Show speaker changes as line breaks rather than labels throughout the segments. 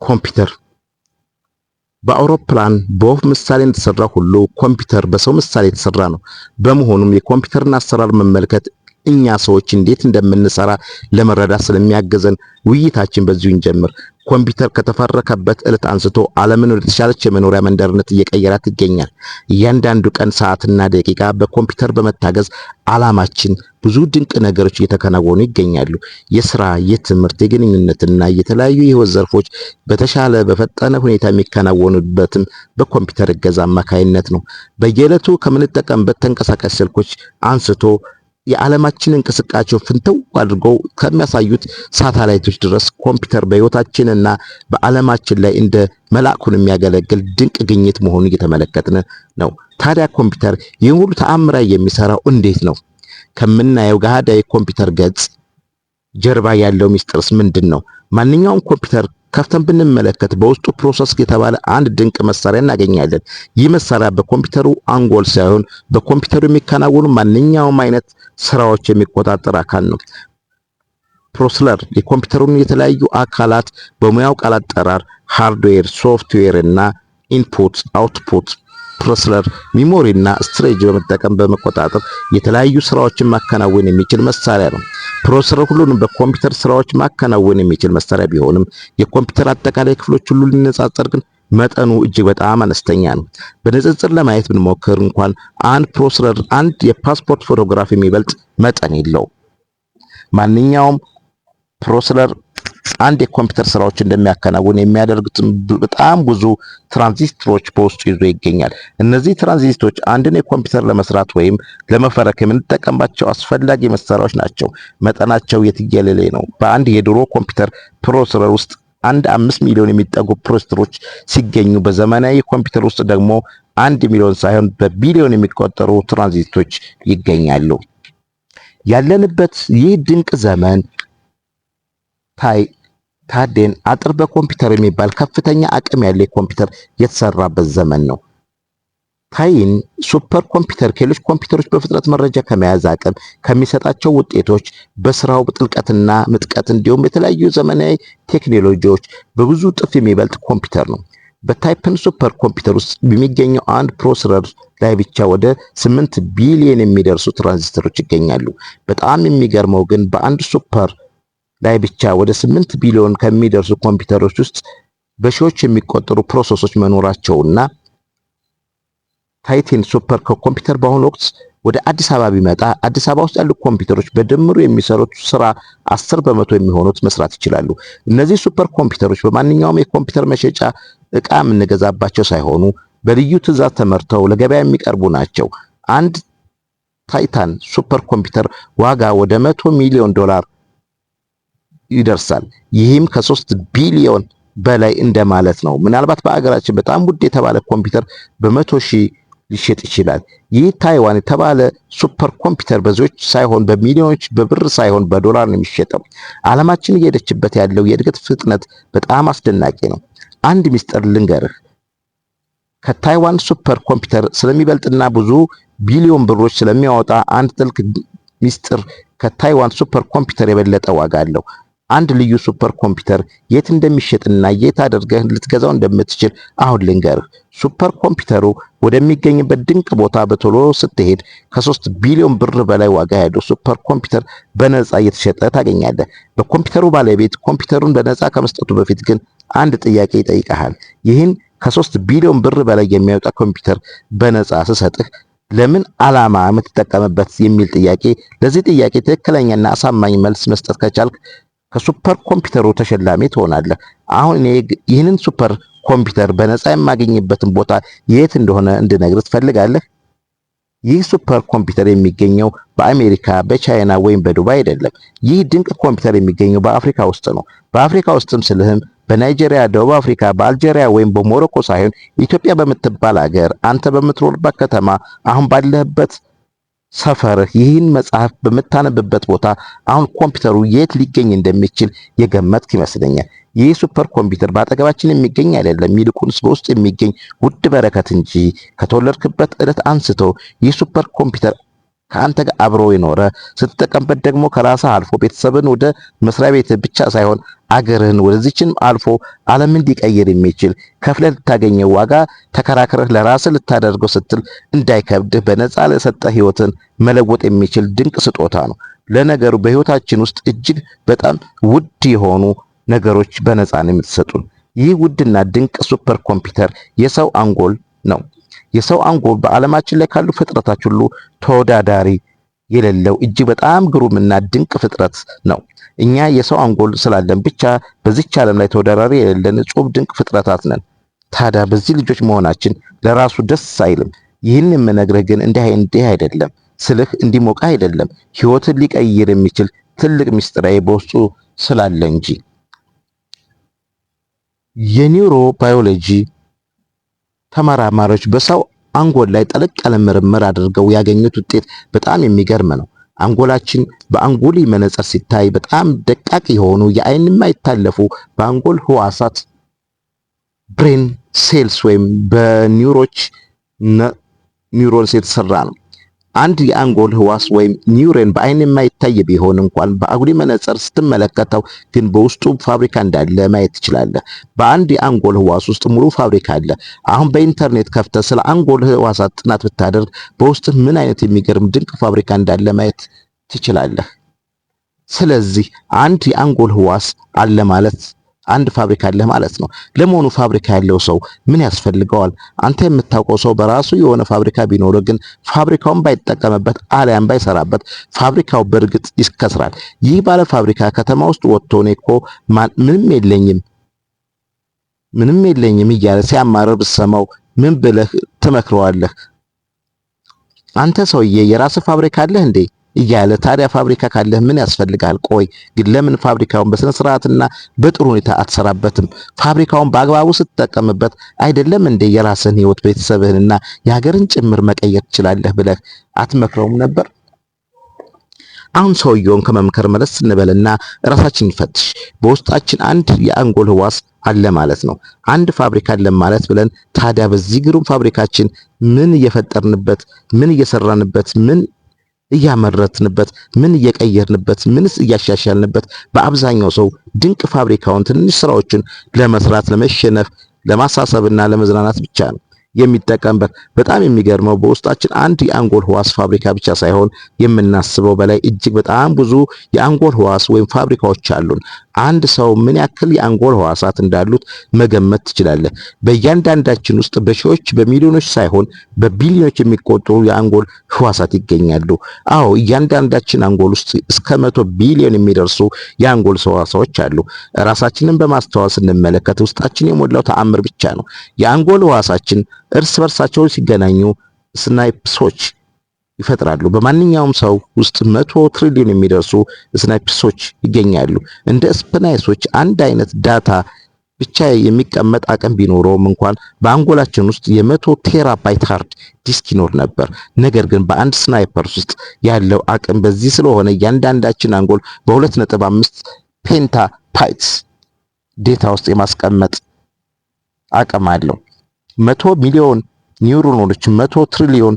ኮምፒውተር በአውሮፕላን በወፍ ምሳሌ እንደተሰራ ሁሉ ኮምፒውተር በሰው ምሳሌ የተሰራ ነው። በመሆኑም የኮምፒውተርን አሰራር መመልከት እኛ ሰዎች እንዴት እንደምንሰራ ለመረዳት ስለሚያግዘን ውይይታችን በዚሁ እንጀምር። ኮምፒውተር ከተፈበረከበት ዕለት አንስቶ ዓለምን ወደ ተሻለች የመኖሪያ መንደርነት እየቀየራት ይገኛል። እያንዳንዱ ቀን፣ ሰዓትና ደቂቃ በኮምፒውተር በመታገዝ ዓለማችን ብዙ ድንቅ ነገሮች እየተከናወኑ ይገኛሉ። የስራ፣ የትምህርት፣ የግንኙነትና የተለያዩ የህይወት ዘርፎች በተሻለ በፈጠነ ሁኔታ የሚከናወኑበትም በኮምፒውተር እገዛ አማካይነት ነው። በየዕለቱ ከምንጠቀምበት ተንቀሳቃሽ ስልኮች አንስቶ የዓለማችን እንቅስቃሴው ፍንትው አድርገው ከሚያሳዩት ሳተላይቶች ድረስ ኮምፒውተር በህይወታችንና በዓለማችን ላይ እንደ መልአኩን የሚያገለግል ድንቅ ግኝት መሆኑን እየተመለከትን ነው። ታዲያ ኮምፒውተር ይህን ሁሉ ተአምራዊ የሚሰራው እንዴት ነው? ከምናየው ገሃዳዊ ኮምፒውተር ገጽ ጀርባ ያለው ሚስጥርስ ምንድን ነው? ማንኛውም ኮምፒውተር ከፍተን ብንመለከት በውስጡ processor የተባለ አንድ ድንቅ መሳሪያ እናገኛለን። ይህ መሳሪያ በኮምፒውተሩ አንጎል ሳይሆን በኮምፒውተሩ የሚከናወኑ ማንኛውም አይነት ስራዎች የሚቆጣጠር አካል ነው። Processor የኮምፒውተሩን የተለያዩ አካላት በሙያው ቃል አጠራር hardware፣ software እና input output processor፣ memory እና storage በመጠቀም በመቆጣጠር የተለያዩ ስራዎችን ማከናወን የሚችል መሳሪያ ነው። Processor ሁሉንም በኮምፒውተር ስራዎች ማከናወን የሚችል መሳሪያ ቢሆንም የኮምፒውተር አጠቃላይ ክፍሎች ሁሉ ሊነጻጸር ግን መጠኑ እጅግ በጣም አነስተኛ ነው። በንጽጽር ለማየት ብንሞክር እንኳን አንድ processor አንድ የፓስፖርት ፎቶግራፍ የሚበልጥ መጠን የለውም። ማንኛውም processor አንድ የኮምፒውተር ስራዎች እንደሚያከናውን የሚያደርጉትን በጣም ብዙ ትራንዚስተሮች በውስጡ ይዞ ይገኛል። እነዚህ ትራንዚስተሮች አንድን የኮምፒውተር ለመስራት ወይም ለመፈብረክ የምንጠቀምባቸው አስፈላጊ መሳሪያዎች ናቸው። መጠናቸው የትየለሌ ነው። በአንድ የድሮ ኮምፒውተር processor ውስጥ አንድ 5 ሚሊዮን የሚጠጉ ፕሮሰሰሮች ሲገኙ በዘመናዊ ኮምፒውተር ውስጥ ደግሞ 1 ሚሊዮን ሳይሆን በቢሊዮን የሚቆጠሩ ትራንዚስተሮች ይገኛሉ። ያለንበት ይህ ድንቅ ዘመን ታዴን አጥር በኮምፒውተር የሚባል ከፍተኛ አቅም ያለው ኮምፒውተር የተሰራበት ዘመን ነው። ታይን super computer ከሌሎች ኮምፒውተሮች በፍጥነት መረጃ ከመያዝ አቅም፣ ከሚሰጣቸው ውጤቶች፣ በስራው ጥልቀትና ምጥቀት እንዲሁም የተለያዩ ዘመናዊ ቴክኖሎጂዎች በብዙ እጥፍ የሚበልጥ ኮምፒውተር ነው። በታይፐን super computer ውስጥ በሚገኘው አንድ processor ላይ ብቻ ወደ 8 ቢሊዮን የሚደርሱ ትራንዚስተሮች ይገኛሉ። በጣም የሚገርመው ግን በአንድ super ላይ ብቻ ወደ 8 ቢሊዮን ከሚደርሱ ኮምፒውተሮች ውስጥ በሺዎች የሚቆጠሩ ፕሮሰሶች መኖራቸውና ታይቴን super computer በአሁኑ ወቅት ወደ አዲስ አበባ ቢመጣ አዲስ አበባ ውስጥ ያሉ ኮምፒውተሮች በድምሩ የሚሰሩት ስራ 10% የሚሆኑት መስራት ይችላሉ። እነዚህ super ኮምፒውተሮች በማንኛውም የኮምፒውተር መሸጫ እቃ የምንገዛባቸው ሳይሆኑ በልዩ ትዕዛዝ ተመርተው ለገበያ የሚቀርቡ ናቸው። አንድ ታይታን super computer ዋጋ ወደ 100 ሚሊዮን ዶላር ይደርሳል። ይህም ከ3 ቢሊዮን በላይ እንደማለት ነው። ምናልባት በአገራችን በጣም ውድ የተባለ ኮምፒውተር በ100,000 ሊሸጥ ይችላል። ይህ ታይዋን የተባለ super computer በዚዎች ሳይሆን በሚሊዮኖች በብር ሳይሆን በዶላር ነው የሚሸጠው። ዓለማችን እየሄደችበት ያለው የእድገት ፍጥነት በጣም አስደናቂ ነው። አንድ ሚስጥር ልንገርህ። ከታይዋን super computer ስለሚበልጥና ብዙ ቢሊዮን ብሮች ስለሚያወጣ አንድ ጥልቅ ሚስጥር ከታይዋን super computer የበለጠ ዋጋ አለው። አንድ ልዩ super computer የት እንደሚሸጥና የት አድርገህ ልትገዛው እንደምትችል አሁን ልንገርህ። Super ኮምፒውተሩ ወደሚገኝበት ድንቅ ቦታ በቶሎ ስትሄድ ከ3 ቢሊዮን ብር በላይ ዋጋ ያለው super computer በነፃ እየተሸጠ ታገኛለህ። በኮምፒውተሩ ባለቤት ኮምፒውተሩን በነፃ ከመስጠቱ በፊት ግን አንድ ጥያቄ ይጠይቀሃል። ይህን ከ3 ቢሊዮን ብር በላይ የሚያወጣ ኮምፒውተር በነፃ ስሰጥህ ለምን ዓላማ የምትጠቀምበት የሚል ጥያቄ። ለዚህ ጥያቄ ትክክለኛና አሳማኝ መልስ መስጠት ከቻልክ ከ super ኮምፒውተሩ ተሸላሚ ትሆናለህ። አሁን እኔ ይህንን super computer በነፃ የማገኝበትን ቦታ የት እንደሆነ እንድነግርህ ትፈልጋለህ? ይህ super computer የሚገኘው በአሜሪካ፣ በቻይና ወይም በዱባይ አይደለም። ይህ ድንቅ ኮምፒውተር የሚገኘው በአፍሪካ ውስጥ ነው። በአፍሪካ ውስጥም ስልህም በናይጄሪያ፣ ደቡብ አፍሪካ፣ በአልጄሪያ ወይም በሞሮኮ ሳይሆን ኢትዮጵያ በምትባል አገር፣ አንተ በምትኖርባት ከተማ፣ አሁን ባለህበት ሰፈርህ፣ ይህን መጽሐፍ በምታነብበት ቦታ አሁን ኮምፒውተሩ የት ሊገኝ እንደሚችል የገመትክ ይመስለኛል። ይህ super computer በአጠገባችን የሚገኝ አይደለም፣ ይልቁንስ በውስጥ የሚገኝ ውድ በረከት እንጂ። ከተወለድክበት ዕለት አንስቶ ይህ super computer ከአንተ ጋር አብሮ የኖረ፣ ስትጠቀምበት ደግሞ ከራስህ አልፎ ቤተሰብን ወደ መስሪያ ቤት ብቻ ሳይሆን አገርህን ወደዚችን አልፎ ዓለምን ሊቀይር የሚችል፣ ከፍለህ ልታገኘው ዋጋ ተከራክረህ ለራስህ ልታደርገው ስትል እንዳይከብድህ በነፃ ለሰጠህ ህይወትን መለወጥ የሚችል ድንቅ ስጦታ ነው። ለነገሩ በህይወታችን ውስጥ እጅግ በጣም ውድ የሆኑ ነገሮች በነፃ ነው የምትሰጡን። ይህ ውድና ድንቅ super computer የሰው አንጎል ነው። የሰው አንጎል በዓለማችን ላይ ካሉ ፍጥረታት ሁሉ ተወዳዳሪ የሌለው እጅግ በጣም ግሩምና ድንቅ ፍጥረት ነው። እኛ የሰው አንጎል ስላለን ብቻ በዚች ዓለም ላይ ተወዳዳሪ የሌለን እጹብ ድንቅ ፍጥረታት ነን። ታዲያ በዚህ ልጆች መሆናችን ለራሱ ደስ አይልም? ይህን የምነግርህ ግን እንዲህ እንዲህ አይደለም ስልህ እንዲሞቃ አይደለም፣ ህይወትን ሊቀይር የሚችል ትልቅ ምስጢራዊ በውስጡ ስላለ እንጂ። የ neurobiology ተመራማሪዎች በሰው አንጎል ላይ ጠለቅ ያለ ምርምር አድርገው ያገኙት ውጤት በጣም የሚገርም ነው። አንጎላችን በአጉሊ መነጽር ሲታይ በጣም ደቃቅ የሆኑ የአይን የማይታለፉ በአንጎል ህዋሳት brain cells ወይም በኒውሮች neurons የተሰራ ነው። አንድ የአንጎል ህዋስ ወይም ኒውሮን በአይን የማይታይ ቢሆን እንኳን በአጉሊ መነጽር ስትመለከተው ግን በውስጡ ፋብሪካ እንዳለ ማየት ትችላለህ። በአንድ የአንጎል ህዋስ ውስጥ ሙሉ ፋብሪካ አለ። አሁን በኢንተርኔት ከፍተህ ስለ አንጎል ህዋሳት ጥናት ብታደርግ በውስጥ ምን አይነት የሚገርም ድንቅ ፋብሪካ እንዳለ ማየት ትችላለህ። ስለዚህ አንድ የአንጎል ህዋስ አለ ማለት አንድ ፋብሪካ አለ ማለት ነው። ለመሆኑ ፋብሪካ ያለው ሰው ምን ያስፈልገዋል? አንተ የምታውቀው ሰው በራሱ የሆነ ፋብሪካ ቢኖረው ግን ፋብሪካውን ባይጠቀምበት አሊያም ባይሰራበት ፋብሪካው በእርግጥ ይከስራል። ይህ ባለ ፋብሪካ ከተማ ውስጥ ወጥቶ እኔ እኮ ምንም የለኝም፣ ምንም የለኝም እያለ ሲያማርር ብትሰማው ምን ብለህ ትመክረዋለህ? አንተ ሰውዬ የራስህ ፋብሪካ አለህ እንዴ እያለ፣ ታዲያ ፋብሪካ ካለህ ምን ያስፈልጋል? ቆይ ግን ለምን ፋብሪካውን በስነ ስርዓትና በጥሩ ሁኔታ አትሰራበትም? ፋብሪካውን በአግባቡ ስትጠቀምበት አይደለም እንዴ የራስህን ህይወት፣ ቤተሰብህንና የሀገርን ጭምር መቀየር ትችላለህ ብለህ አትመክረውም ነበር? አሁን ሰውየውን ከመምከር መለስ ስንበልና ራሳችንን እንፈትሽ። በውስጣችን አንድ የአንጎል ህዋስ አለ ማለት ነው። አንድ ፋብሪካ አለ ማለት ብለን፣ ታዲያ በዚህ ግሩም ፋብሪካችን ምን እየፈጠርንበት፣ ምን እየሰራንበት፣ ምን እያመረትንበት፣ ምን እየቀየርንበት፣ ምንስ እያሻሻልንበት? በአብዛኛው ሰው ድንቅ ፋብሪካውን ትንሽ ስራዎችን ለመስራት፣ ለመሸነፍ፣ ለማሳሰብና ለመዝናናት ብቻ ነው የሚጠቀምበት። በጣም የሚገርመው በውስጣችን አንድ የአንጎል ህዋስ ፋብሪካ ብቻ ሳይሆን የምናስበው በላይ እጅግ በጣም ብዙ የአንጎል ህዋስ ወይም ፋብሪካዎች አሉን። አንድ ሰው ምን ያክል የአንጎል ህዋሳት እንዳሉት መገመት ትችላለህ። በእያንዳንዳችን ውስጥ በሺዎች፣ በሚሊዮኖች ሳይሆን በቢሊዮኖች የሚቆጠሩ የአንጎል ህዋሳት ይገኛሉ። አዎ፣ እያንዳንዳችን አንጎል ውስጥ እስከ 100 ቢሊዮን የሚደርሱ የአንጎል ህዋሳዎች አሉ። ራሳችንን በማስተዋል ስንመለከት ውስጣችን የሞላው ተአምር ብቻ ነው። የአንጎል ህዋሳችን እርስ በርሳቸው ሲገናኙ synapse ኦች ይፈጥራሉ። በማንኛውም ሰው ውስጥ 100 ትሪሊዮን የሚደርሱ synapse ኦች ይገኛሉ። እንደ synapse ኦች አንድ አይነት data ብቻ የሚቀመጥ አቅም ቢኖረውም እንኳን በአንጎላችን ውስጥ የ100 terabyte hard disk ይኖር ነበር። ነገር ግን በአንድ synapse ውስጥ ያለው አቅም በዚህ ስለሆነ እያንዳንዳችን አንጎል በ2.5 petabytes data ውስጥ የማስቀመጥ አቅም አለው። 100 ሚሊዮን ኒውሮኖች፣ 100 ትሪሊዮን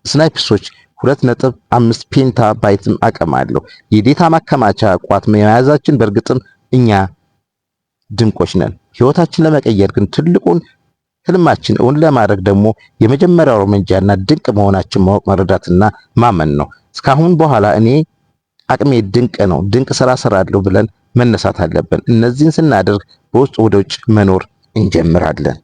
synapse ኦች 2.5 petabyte ም አቅም አለው። የ data ማከማቻ ቋት መያዛችን በእርግጥም እኛ ድንቆች ነን። ህይወታችን ለመቀየር ግን ትልቁን ህልማችን እውን ለማድረግ ደግሞ የመጀመሪያው እርምጃና ድንቅ መሆናችን ማወቅ፣ መረዳትና ማመን ነው። እስካሁን በኋላ እኔ አቅሜ ድንቅ ነው፣ ድንቅ ስራ እሰራለሁ ብለን መነሳት አለብን። እነዚህን ስናደርግ በውስጥ ወደ ውጭ መኖር እንጀምራለን።